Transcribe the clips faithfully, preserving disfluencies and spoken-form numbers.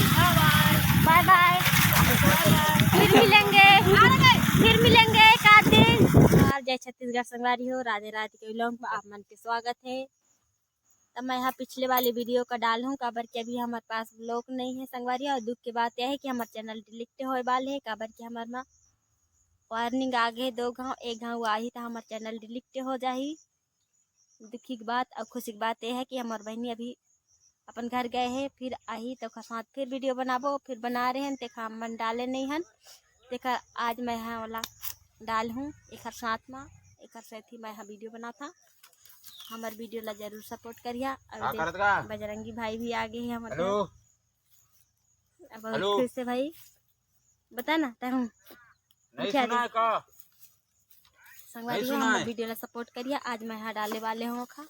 बाय बाय। फिर मिलेंगे, फिर मिलेंगे एक आध दिन। और जय छत्तीसगढ़ संगवारी हो, राधे राधे के vlog में आप मन के स्वागत है। तो मैं यहाँ पिछले वाले video का डाल हूँ, काबर कि अभी हमारे पास vlog नहीं है संगवारी। और दुख की बात यह है कि हमारे channel delete होए वाले है, काबर कि हमारे मा warning आ गए दो घाव, एक घाव आही तो हमारे channel delete हो जाही। दुखी की बात और खुशी की बात यह है कि हमारे बहनी अभी अपन घर गए है, फिर आही तो ओकर साथ फिर video बनाबो, फिर बना रहे हैं, तेखा मन डाले नहीं हन, तेखा आज मैं यहाँ वाला डाल हूँ एकर साथ में, एकर साथ ही मैं यहाँ video बनाता। हमार video ला जरूर support करिया। और का देख, करत का? बजरंगी भाई भी आ गए हैं हमारे हेलो। घर। अब बहुत हेलो। खुश है भाई, बता ना तहूँ। नहीं पूछा सुना दे। है का? संगवारी नहीं हो, सुना हमर है। Video ला support करिया। आज मैं यहाँ डाले वाले हूँ खा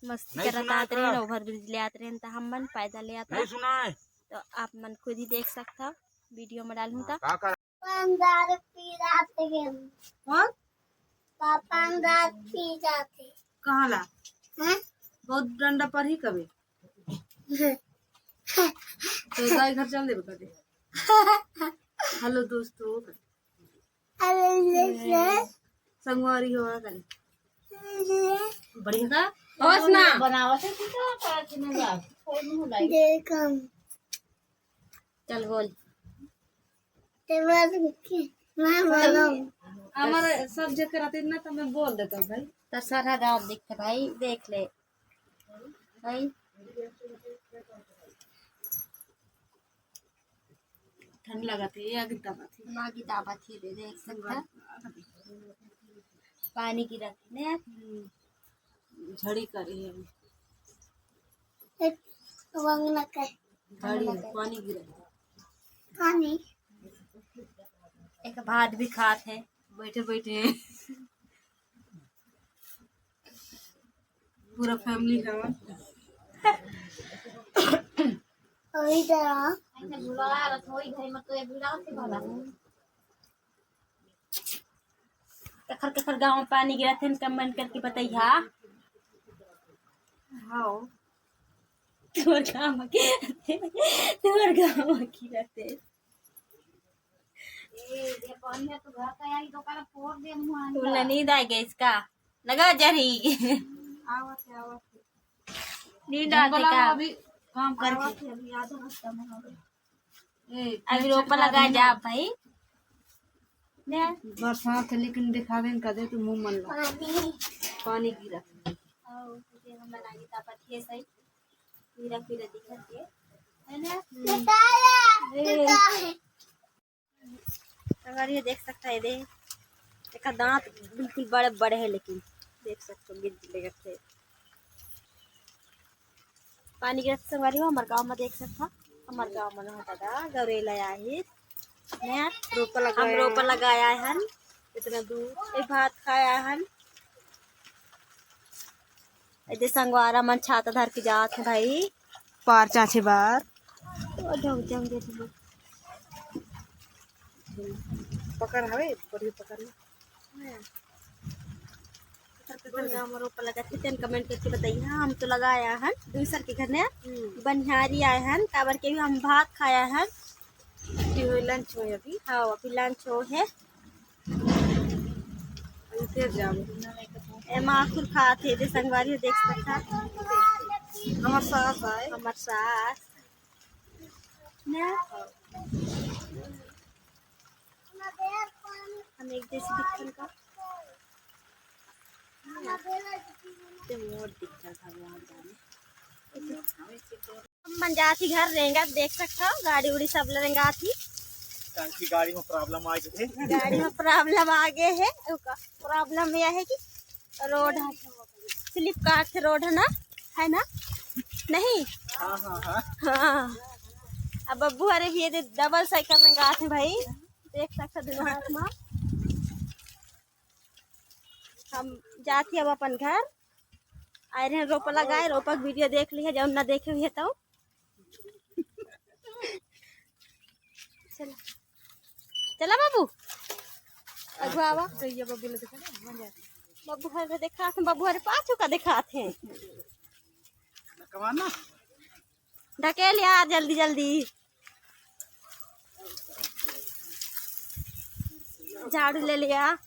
मस्ती नहीं करत सुना आत रहे का? ना, overbridge ले आत रहे ना, तो हम मन पैदल ले आत नहीं रहे। सुना है। तो आप मन खुद ही देख सकता, video में डालूँ तो। का कर? पापा अंदर पी जाते हैं। कौन? पापा अंदर पी जाते। कहाँ ला? हैं? बहुत डंडा पर ही कभी। तो दाई घर चल देबे कर दे। हेलो दोस्तों। अरे, संगवारी हो करे। बढ़िया का? होश ना। बनावत है कुछ और पास में जा। देख हम। चल बोल। ते बोल के, मैं बोलूं। हमारे सब जगह रहते ना तो मैं बोल देता हूँ भाई। तो सारा गाँव दिखते भाई, देख ले। भाई। ठंड लगत हे, आगी तापत हे। आगी तापत हे रे, देख सकता। पानी गिरत हे ने। हम्म। झड़ी करे हे। एक वंगना का। झड़ी, पानी गिरत हे। पानी। एक भात भी खात हे, बैठे बैठे। पूरा family हवा। अभी तो ऐसे बुला रहा था, वही घर में तो ये बुला के भला। कखर कखर गाँव में पानी गिरत हे, comment करके बताइहा। हाँ। तोर गाँव में, तोर गाँव में गिरत हे। ए, ये पानी है तो घर का यार, तो काला फोड़ दे मुँह अंदर। तू नींद आ गया इसका? लगा जा रही। आवत है, आवत है। नींद आते जंगल का? अभी काम करके। आवत है, अभी आधा घंटा में हो गया। ए, अभी रोपा लगा जा भाई। बरसात है, लेकिन दिखावे न कदे तू मुँह मन ला। पानी। पानी गिरा। आओ, तुझे हम बनाएंगे तापत ये सही। हीरा पीरा दिखत हे, है ना? हम्म। ए। अगर ये देख सकता है, दे, एकर दांत बिल्कुल बड़े बड़े हे, लेकिन देख सकते हो, गिर गिर गए थे। पानी गिरत संगवारी हो, हमर गांव में देख सकता, हमर गांव में ना दादा गौरेला आही, ने रोपा हम लगाया रोपा है। लगाया हन, इतना दूर, ए भात खाया हन। ए दे संगवारा मन छाता धर के जात हे भाई। पार चाचे बार। ओ जम जम दे दे। पकड़ हवे, बढ़िया पकड़ ले। हाँ। पकड़, पकड़, गाँव में रोपा लगा थे, तेन comment करके बताइए। हाँ, हम तो लगाया हन, दूसर के घर ने हम्म। बनिहारी आए हन, काबर के भी हम भात खाया हन। अभी होए lunch होए अभी। हाँ, अभी lunch हो हे। अभी फिर जाबो। ए माखुर खात हे, दे संगवारी हो देख सकता। हमर सास आए। हमर सास। ना। हम एक जैसे दिखन का। ते मोर दिखता भगवान जाने। हम मन जात ही घर रेंगत, देख सकत हो, गाड़ी उड़ी सब ल रेंगात ही। टंकी गाड़ी में problem आ गए हे। गाड़ी में problem आ गए हे। ओका problem यह है कि road है, slip काट के road है ना, है ना? नहीं? हाँ, हाँ, हाँ। हाँ। अब बब्बू हरे भी ये दे double cycle रेंगात हे भाई, देख सकत हो दोनों हाथ में। हम जात ही अब अपन घर। आए रहे रोपा लगाए, रोपा के video देख लिए, जब ना देखे हुए तो। चला, चला बाबू, अगुआ आवा। तो ये बब्बू ले दिखा ना, मन जाती। बब्बू हरे दिखात हे, बब्बू हरे पाछू का दिखात हे। कमाना। ढकेल यार, जल्दी जल्दी। झाड़ू ले लिया।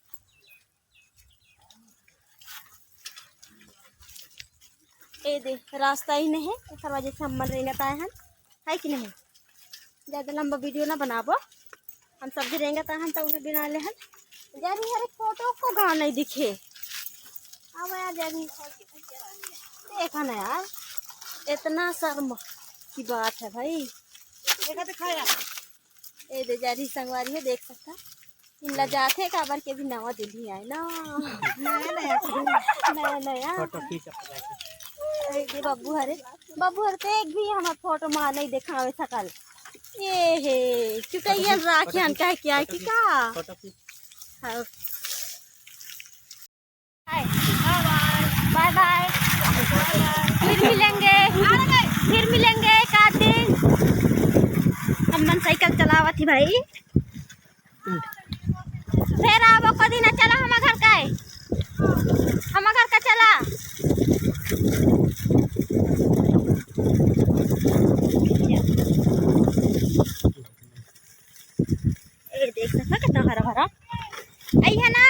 ए दे, रास्ता ही नहीं है, एकर वजह से हमन रेंगत आए हन, है कि नहीं? ज्यादा लंबा वीडियो ना बनाबो, हम सब भी रेंगत आए हन, तो उन्हें बिना ले हन। जरी हर एक फोटो को गाँव नहीं दिखे। अब यार, जरी देखा ना यार, इतना शर्म की बात है भाई। देखा तो खाया। ए दे, जरी संगवारी हो, देख सकता। इनला जाथे काबर के भी नवा दुल्ही आए ना। नया, नया। नया, नया। फोटो खींच अपना के। ए दे, बाबू हरे, बाबू हरे, तो एक भी हमर फोटो मा नहीं देखावे सकल। ये हे, चुकैया राखियन कह के आए कि का? फोटो खींच। हाँ। बाय बाय। फिर मिलेंगे, फिर मिलेंगे एक आध दिन। हम मन साइकिल चलावत ही भाई। फिर आबो कदी ना, चला हम घर का है, हम घर का चला। ए, देख सकता कितना हरा भरा। अइहा ना,